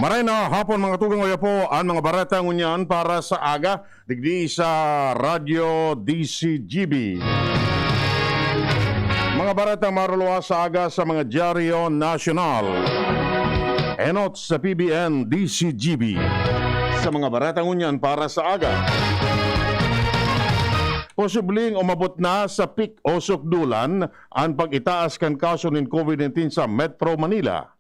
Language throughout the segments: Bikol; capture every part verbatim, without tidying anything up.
Maray na hapon, mga tugang, oya po an mga bareta ngunyan para sa aga, digdi sa Radyo D C G B. Mga bareta maruluwas sa aga sa mga dyaryo nasyonal. Enot sa P B N D C G B. Sa mga bareta ngunyan para sa aga. Posibleng umabot na sa peak o sukdulan an pag-itaas kan kaso nin COVID nineteen sa Metro Manila.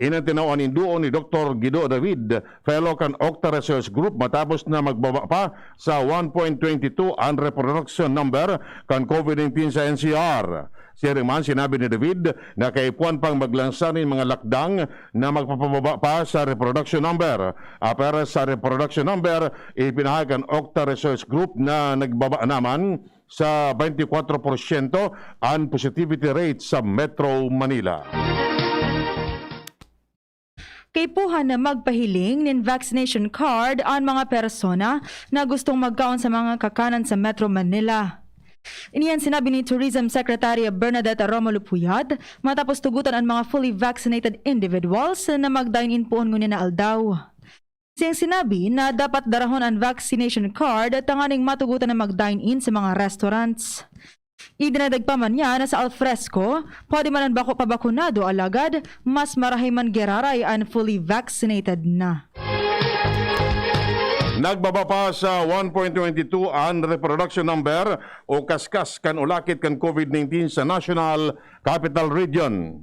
Ini an tinawan nin duo ni Doktor Guido David, fellow kan Octa Research Group, matapos na magbaba pa sa one point twenty two an reproduction number kan COVID nineteen sa N C R. Siring man, sinabi ni David na kaipuhan pang maglansa nin mga lakdang na magpapababa pa sa reproduction number. Apwera sa reproduction number, ipinahayag kan Octa Research Group na nagbaba naman sa twenty-four porsyento an positivity rate sa Metro Manila. Kaipuhan na magpahiling nin vaccination card an mga persona na gustong magkaon sa mga kakanan sa Metro Manila. Ini an sinabi ni Tourism Secretary Bernadette Romulo Puyat matapos tugutan an mga fully vaccinated individuals na mag-dine-in poon ngunyan na aldaw. Siyang sinabi na dapat darahon an vaccination card tanganing matugutan na mag-dine-in sa mga restaurants. Idinagdag pa man niya na sa alfresco, pwede man an bako pabakunado, alagad mas marahay man giraray an fully vaccinated na. Nagbaba pa sa one point twenty two an reproduction number o kaskas kan ulakit kan COVID nineteen sa National Capital Region.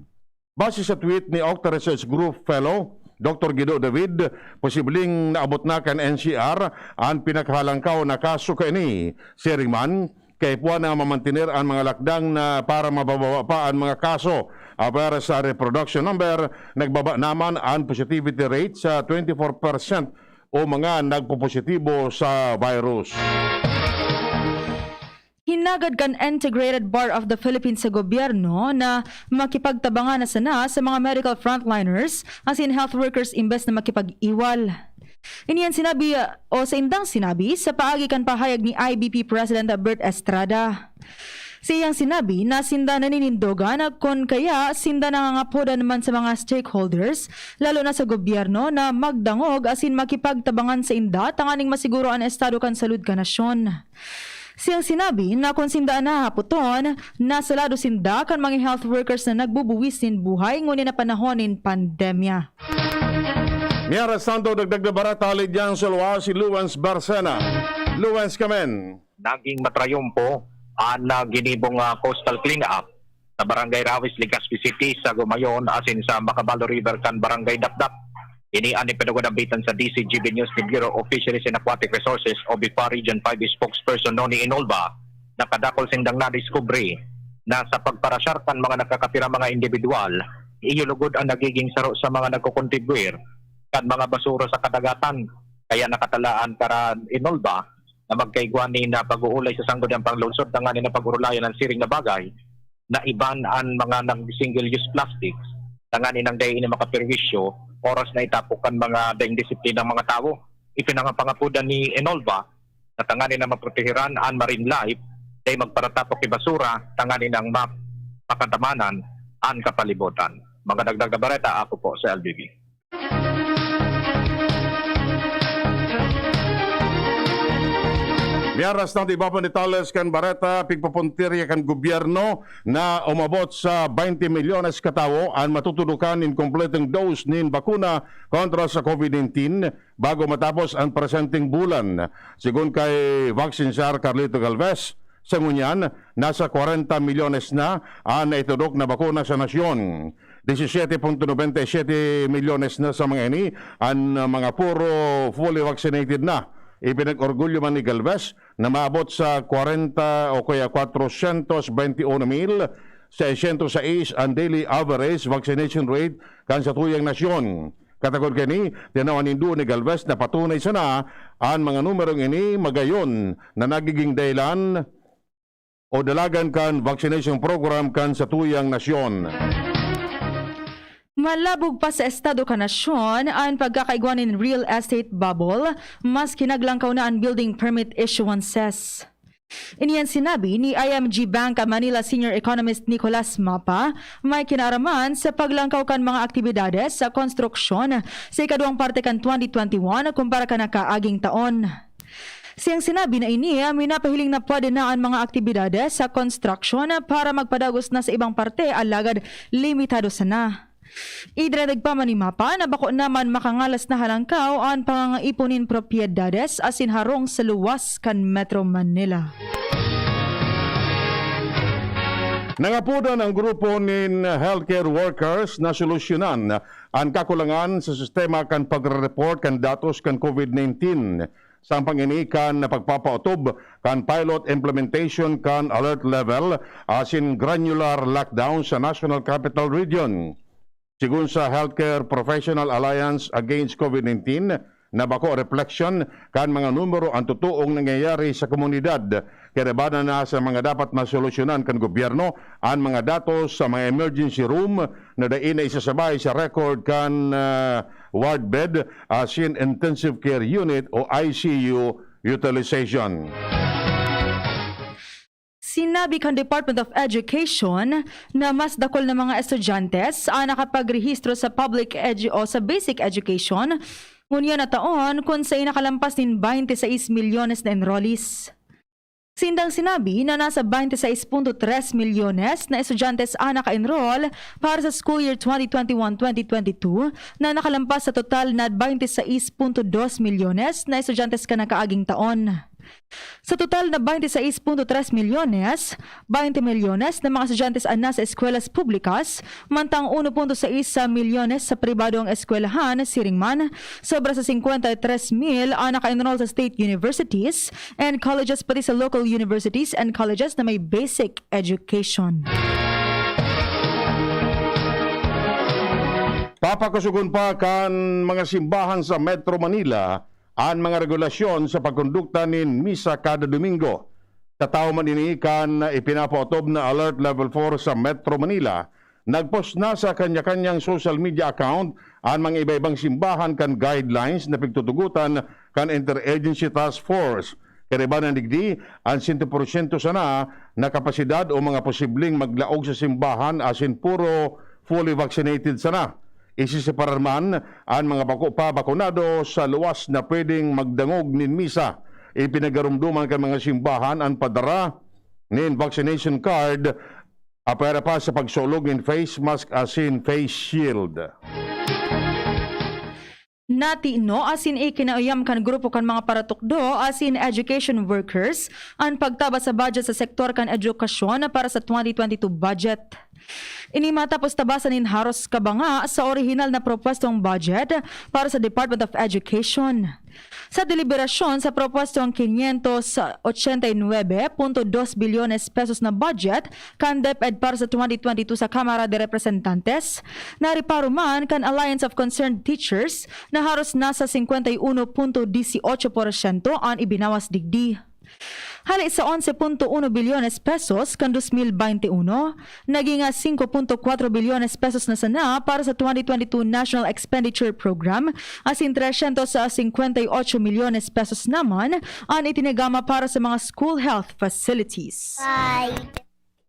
Base sa tweet ni Octa Research Group Fellow Doktor Guido David, posibleng naabot na kan N C R an pinakahalangkaw na kaso kaini. Siring man, kaipuhan na mamantener an mga lakdang na para mabababa pa an mga kaso. Apwera sa reproduction number, nagbaba naman an positivity rate sa twenty-four percent o mga nagpopositibo sa virus. Hinagad kan Integrated Bar of the Philippines sa gobyerno na makipagtabangan na sana sa mga medical frontliners asin health workers imbes na makipag-iwal. Ini an sinabi, o sa indang sinabi, sa paagi kan pahayag ni I B P President Bert Estrada. Sa iyang sinabi na sinda naninindogan, kun kaya sinda nangangapodan man sa mga stakeholders, lalo na sa gobyerno, na magdangog asin makipagtabangan sa inda tanganing masiguro an estado kan salud kan nasyon. Siyang sinabi na kun sinda an hahapoton, nasa lado sinda kan mga health workers na nagbubuwis nin buhay ngunyan na panahon nin pandemya. Mientras tanto, dagdag na bareta hali diyan sa luwas si Luwens Barcena. Luwens, kamen. Naging matrayumpo an, ah, ginibong, ah, coastal cleanup sa Barangay Rawis, Legazpi City, sa Gumayon asin sa Macabalo River kan Barangay Dapdap. Ini an ipinagdambitan sa D C G B News ni Bureau of Fisheries and Aquatic Resources o BFAR Region five spokesperson Noni Enolva, na kadakul sindang nadiskubre na sa pagparasyar kan mga nagkakapirang mga indibidwal, iyo lugod an nagiging saro sa mga nagkokontribwir kan mga basura sa kadagatan. Kaya nakatalaan karan Enolva na magkaigwa nin pag-uulay sa sangguniang panglungsod tanganing pag-orolayan an siring na bagay, na iban an mga nag-single-use plastics tanganing dai ini makaperwisyo oras na itapok kan mga daing disiplinang mga tawo. Ipinangapangapodan ni Enolva na tanganing maprotehiran an marine life, dai magparatapok ki basura tanganing mapakadamanan an kapalibutan. Mga dagdag na bareta, ako po sa L B B. Mientras tanto, iba pa detalles kan bareta, pigpapuntirya kan gobyerno na umabot sa twenty milyones ka tawo an matutudokan nin kompletong dose nin bakuna kontra sa COVID nineteen bago matapos an presenteng bulan. Segun kay Vaccine Czar Carlito Galvez, sa ngunyan, nasa kwarenta milyones na an naitudok na bakuna sa nasyon. Diecisiete punto noventa y siete milyones na sa mga ini an, ah, mga puro fully vaccinated na. Ipinag-orgulyo man ni Galvez na maabot sa kwarenta o kaya kwatrosyentos bente uno mil seisyentos sais an daily average vaccination rate kan satuyang nasyon. Katakod kaini, tinawan nin duo ni Galvez na patunay sana an mga numerong ini magayon na nagiging dahilan o dalagan kan vaccination program kan satuyang nasyon. Malabog pa sa estado kan nasyon an pagkakaigwa nin real estate bubble, maski naglangkaw na an building permit issuances. Ini an sinabi ni I M G Bank Manila Senior Economist Nicolas Mapa, may kinaaraman sa paglangkaw kan mga aktibidades sa konstruksyon sa ikaduwang parte kan twenty twenty-one kumpara kan nakaaging taon. Siyang sinabi na ini, minapahiling na pwede na an mga aktibidades sa konstruksyon para magpadagos na sa ibang parte, alagad limitado sana. Idinagdag pa man ni Mapa na bako naman makangalas na halangkaw an pangangaipon nin propiedades asin harong sa luwas kan Metro Manila. Nangapodan ang grupo nin healthcare workers na solusyonan an kakulangan sa sistema kan pagre-report kan datos kan COVID nineteen. Sa pangini kan pagpapaotob kan pilot implementation kan alert level asin granular lockdown sa National Capital Region. Sigon sa Healthcare Professional Alliance Against COVID nineteen, na bako reflection kan mga numero an totoong nangyayari sa komunidad. Kaya na sa mga dapat masolusyonan kan gobyerno an mga datos sa mga emergency room na dai na isasabay sa record kan, ah, ward bed asin intensive care unit o I C U utilization. Sinabi kan Department of Education na mas dakul na mga estudyante an nakapagrehistro sa public edu-, o sa basic education ngunyan na taon, kun sa nakalampas nin twenty-six milyones na enrollees. Sindang sinabi na nasa twenty-six punto tres milyones na estudyante an naka-enroll para sa school year twenty twenty-one twenty twenty-two, na nakalampas sa total na twenty-six punto dos milyones na estudyante kan nakaaging taon. Sa total na twenty-six punto tres milyones, twenty milyones na mga estudyante an nasa eskwelahan publiko, mantang uno punto sais milyones sa pribadong eskwelahan, siring man, sobra sa singkwenta y tres mil an naka-enroll sa state universities and colleges, pati sa local universities and colleges na may basic education. Papakusogon pa kan mga simbahan sa Metro Manila an mga regulasyon sa pagkondukta nin misa kada Domingo. Tataw man ini kan ipinapaotob na Alert Level four sa Metro Manila, nagpost na sa kanya-kanyang social media account an mga iba-ibang simbahan kan guidelines na pigtutugotan kan Interagency Task Force. Kaiba na digdi, an sento porsyento sana na kapasidad o mga posibleng maglaog sa simbahan asin puro fully vaccinated sana. Isiseparar man an mga bako pa bakunado sa luwas na pwedeng magdangog nin misa. Ipinagarumduman kan mga simbahan an pagdara nin vaccination card, apwera pa sa pagsulog nin face mask asin face shield. Natino asin ikinayam kan grupo kan mga paratukdo asin education workers an pagtabas sa budget sa sektor kan edukasyon para sa twenty twenty-two budget. Ini matapos tabasan nin haros kabanga sa orihinal na propwestong budget para sa Department of Education. Sa deliberasyon sa propwestong quinientos ochenta y nueve punto dos bilyones pesos na budget kan DepEd para sa twenty twenty-two sa Kamara de Representantes, nariparo man kan Alliance of Concerned Teachers na haros nasa singkwenta y uno punto dieciocho porsyento an ibinawas digdi. Hali sa onse punto uno bilyones pesos kan dos mil baynte uno, naging, ah, singko punto kwatro bilyones pesos na sana para sa twenty twenty-two National Expenditure Program, asin tresyentos singkwenta y ocho milyones pesos naman an itinagama para sa mga school health facilities.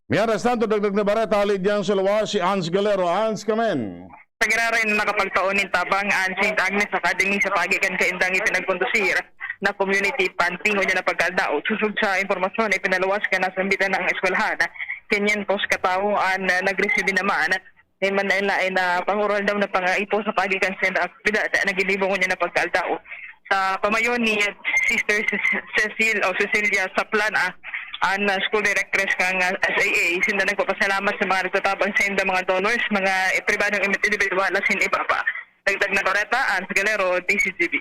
Mientras tanto, dagdag na bareta, hali diyan sa luwas si Ans Galero. Ans, kamen. Sa giraray na nakapagtao nin tabang an Saint Agnes Academy sa paagi kan kaindang ipinagkondusir na community pantry ngunyan na pagkaaldaw. Sosog sa impormasyon na ipinaluwas kan nasambitan na eskwelahan, quinientos ka tawo an, ah, nagresibi naman nin manlaen-laen na panguraldaw na pangaipo sa paagi kan saindang aktibidad na ginibo ngunyan na pagkaaldaw. Sa pamayon ni Sister Ce-, Cecil o Cecilia Saplana, an, ah, school directress kan, ah, S A A, sinda nagpapasalamat sa mga nagtatabang saindang mga donors, mga pribadong individual, asin iba pa. Dagdag na bareta, Ans Galero, D Z G B.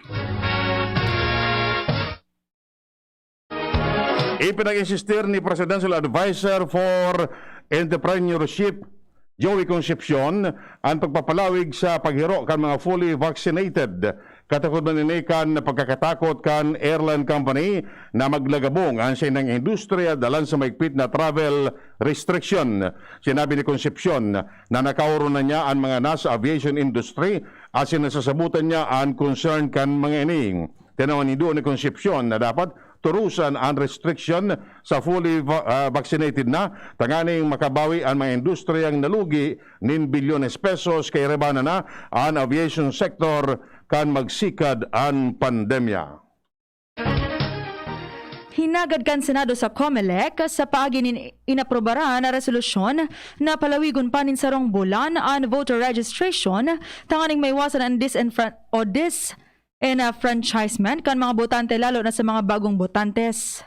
Ipinag-insistir ni Presidential Advisor for Entrepreneurship, Joey Concepcion, an pagpapalawig sa paghiro kan mga fully vaccinated. Katakod man ini kan pagkakatakot kan airline company na maglagabong an saindang industriya dalan sa mahigpit na travel restriction. Sinabi ni Concepcion na nakaoronan niya an mga nasa aviation industry asin nasasabotan niya an concern kan mga ini. Tinawan nido ni Concepcion na dapat turusan an restriction sa fully va-, ah, vaccinated na, tanganing makabawi an mga industriyang nalugi nin bilyones pesos kay rebana na an aviation sector kan magsikad an pandemya. Hinagad kan Senado sa Comelec sa paagi nin inaprobaran na resolusyon na palawigon pa nin sarong bulan an voter registration tanganing maiwasan an disenfran-, o dis-, enfranchisement kan mga botante, lalo na sa mga bagong botantes.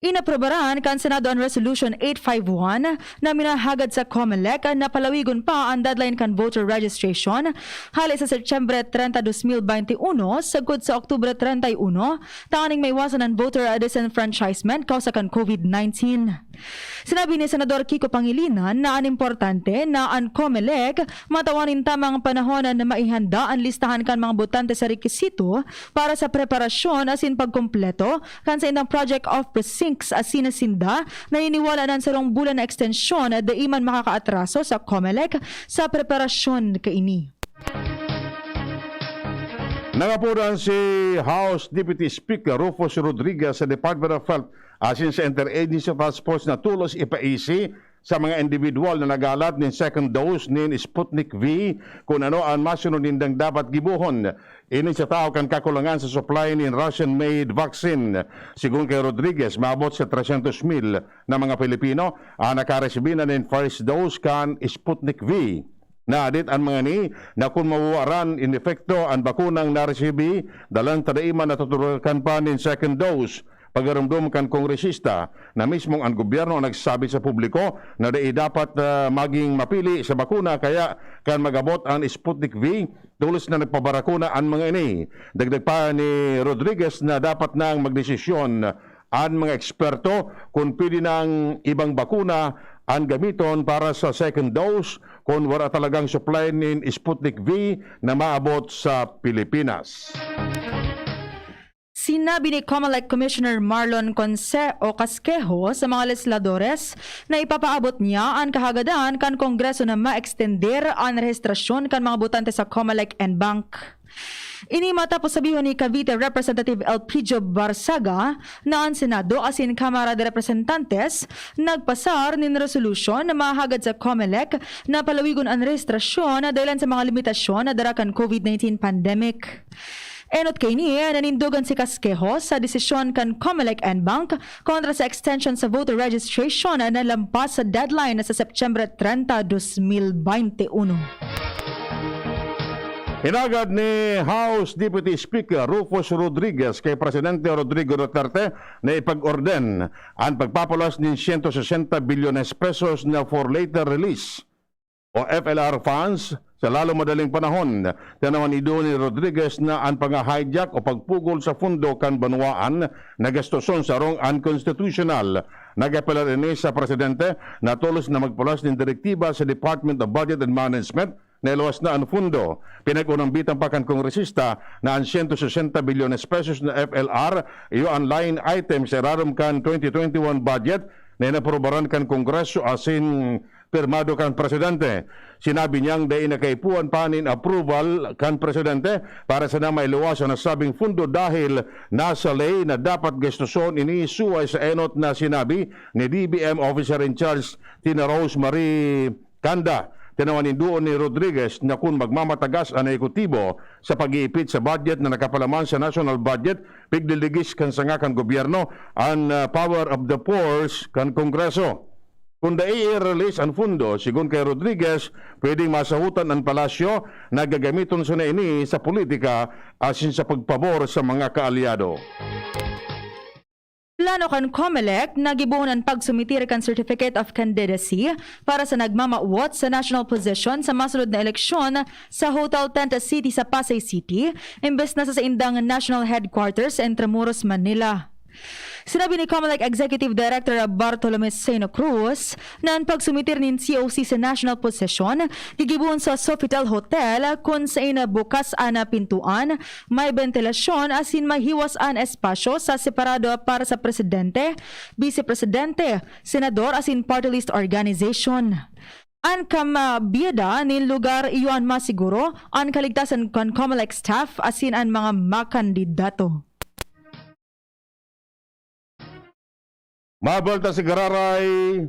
Inaprobaran kan Senado an Resolution eight five one na minahagad sa Comelec na palawigon pa an deadline kan voter registration hale sa Setyembre treinta, dos mil beintiuno, sagkod sa Oktubre treinta y uno, tanganing maiwasan an voter disenfranchisement kausa kan COVID nineteen. Sinabi ni Senador Kiko Pangilinan na an importante na an Comelec matawan nin tamang panahon na maihanda an listahan kan mga botante sa rekisito para sa preparasyon asin pagkumpleto kan saindang Project of Precincts asin sinda naniniwala na an sarong bulan na ekstensyon dai man makakaatraso sa Comelec sa preparasyon kaini. Nangapodan si House Deputy Speaker Rufus Rodriguez sa Department of Health asin sa Interagency Task Force na tolos ipaisi sa mga individual na nagalat nin second dose nin Sputnik V kun ano an masunod nindang dapat gibohon. Ini sa tahaw kan kakulangan sa supply nin Russian-made vaccine. Sigon kay Rodriguez, maabot sa tresyentos mil na mga Pilipino an nakaresibi na nin first dose kan Sputnik V. Naadit an mga ini na kun mawawaran nin epekto an bakunang naresibi, dalan ta dai man natuturakan pa nin second dose. Pagaromdom kan kongresista na mismong an gobyerno ang nagsabi sa publiko na dai dapat, ah, maging mapili sa bakuna, kaya kan mag-abot an Sputnik V, tolos na nagpabarakuna an mga ini. Dagdag pa ni Rodriguez na dapat nang magdesisyon an mga eksperto kun pwede nang ibang bakuna an gamiton para sa second dose kun wara talagang supply nin Sputnik V na maabot sa Pilipinas. Sinabi ni Comelec Commissioner Marlon Conse o Casquejo sa mga legisladores na ipapaabot niya an kahagadan kan Kongreso na maekstender an rehistrasyon kan mga botante sa Comelec and Bank. Ini matapos sabihon ni Cavite Representative Elpidio Barzaga na an Senado asin Kamara de Representantes nagpasar nin resolusyon na mahagad sa Comelec na palawigon an rehistrasyon na dahilan sa mga limitasyon na dara kan COVID nineteen pandemic. Enot kaini, nanindogan si Casquejo sa desisyon kan Comelec and Bank kontra sa extension sa voter registration na nalampas sa deadline na sa Setyembre treinta, dos mil beintiuno. Hinagad ni House Deputy Speaker Rufus Rodriguez kay Presidente Rodrigo Duterte na ipag-orden an pagpapulas nin siyento sesenta bilyones pesos na for later release o F L R funds sa lalong madaling panahon. Tinawan idto ni Rodriguez na an pangha-hijack o pagpugol sa pundo kan banwaan na gastoson sarong unconstitutional. Nag-apelar ini sa presidente na tolos na magpulas nin direktiba sa Department of Budget and Management na iluwas na an pundo. Pinag-unambitan pa kan kongresista na an siyento sesenta bilyones pesos na F L R iyo an line item sa irarom kan twenty twenty-one budget na inaprobaran kan Kongreso asin pirmado kan presidente. Sinabi niyang dai nakaipuhan pa nin approval kan presidente para sana mailuwas an nasabing pundo dahil nasa ley na dapat gastuson ini, suway sa enot na sinabi ni D B M Officer in Charge Tina Rose Marie Canda. Tinawan nin duon ni Rodriguez na kun magmamatagas an ehekutibo sa pag-iipit sa budget na nakapalaman sa national budget, pigdiligis kan sanga kan gobyerno an, ah, power of the purse kan Kongreso. Kun dai i-release an pundo, sigon kay Rodriguez, pwedeng masahutan an palasyo na gagamiton sana ini sa politika asin sa pagpabor sa mga kaalyado. Plano kan Comelec na gibohon an pagsumitir kan Certificate of Candidacy para sa nagmamawot sa national position sa masunod na eleksyon sa Hotel Tent City sa Pasay City, imbes na sa saindang national headquarters sa Intramuros, Manila. Sinabi ni Comelec Executive Director Bartolome Seno Cruz na an pagsumitir nin C O C sa national position gigibohon sa Sofitel Hotel, kun sain bukas an pintuan, may bentilasyon asin may hiwas an espasyo sa separado para sa presidente, bise-presidente, senador asin party list organization. An kamabiyada nin lugar iyo an masiguro an kaligtasan kan Comelec staff asin an mga makandidato. Mabalta sa giraray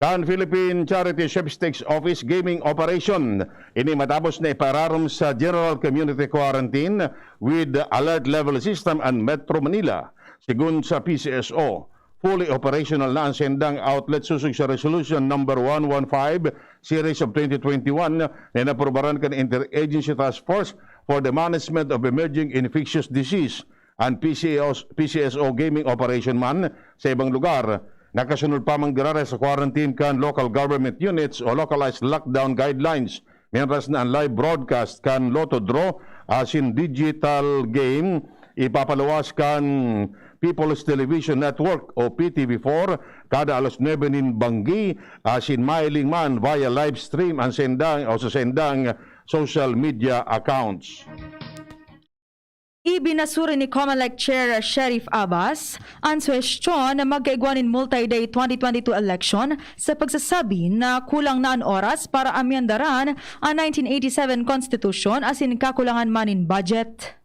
kan Philippine Charity Sweepstakes Office gaming operation. Ini matapos na ipararom sa General Community Quarantine with Alert Level System and Metro Manila. Sigun sa P C S O, fully operational na ang sendang outlet sosog sa Resolution Number one one five Series of twenty twenty-one na inaprobaran kan Interagency Task Force for the Management of Emerging Infectious Disease and P C S O, P C S O gaming operation man sa ibang lugar. Nakasunod pa man giraray sa quarantine kan local government units o localized lockdown guidelines, mientras na ang live broadcast kan Lotto Draw asin digital game ipapaluwas kan People's Television Network o P T V four kada alas nuebe nin banggi asin mahiling man via live stream ang sendang o sa sendang social media accounts. Ibinasura ni Comelec Chair Sherif Abbas an suhestyon na magkaigwa nin multi-day twenty twenty-two election sa pagsasabi na kulang na an oras para amyandaran an nineteen eighty-seven Konstitusyon asin kakulangan man nin budget.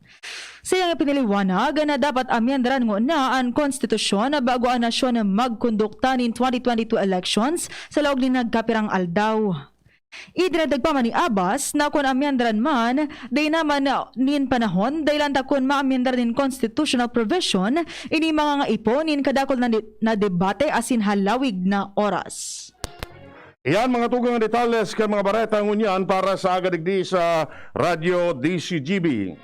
Sa iyang ipinaliwanag na dapat amyandaran ngona an konstitusyon bago an nasyon magkondukta nin twenty twenty-two elections sa laog nin nagkapirang aldaw. Idinagdag pa man ni Abbas na kun amyandaran man, dai naman nin panahon, dai lang ta kun maamyandar nin constitutional provision, ini mga ngaipo nin kadakul na, na debate asin halawig na oras. Iyan mga tugang detalles kan mga bareta ngunyan para sa aga digdi sa Radyo D C G B.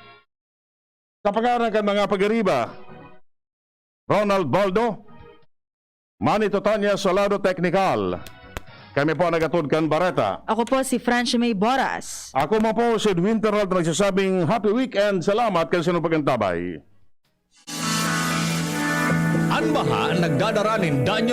Sa pangaran kan mga pagariba, Ronald Baldo, Manny Totanya sa lado teknikal. Kami po nagatod kan bareta. Ako po si French May Boras. Ako man po si Edwin Terraldo nagsasabing happy weekend. Salamat kan sinong pag-antabay. An baha nagdadara nin danyo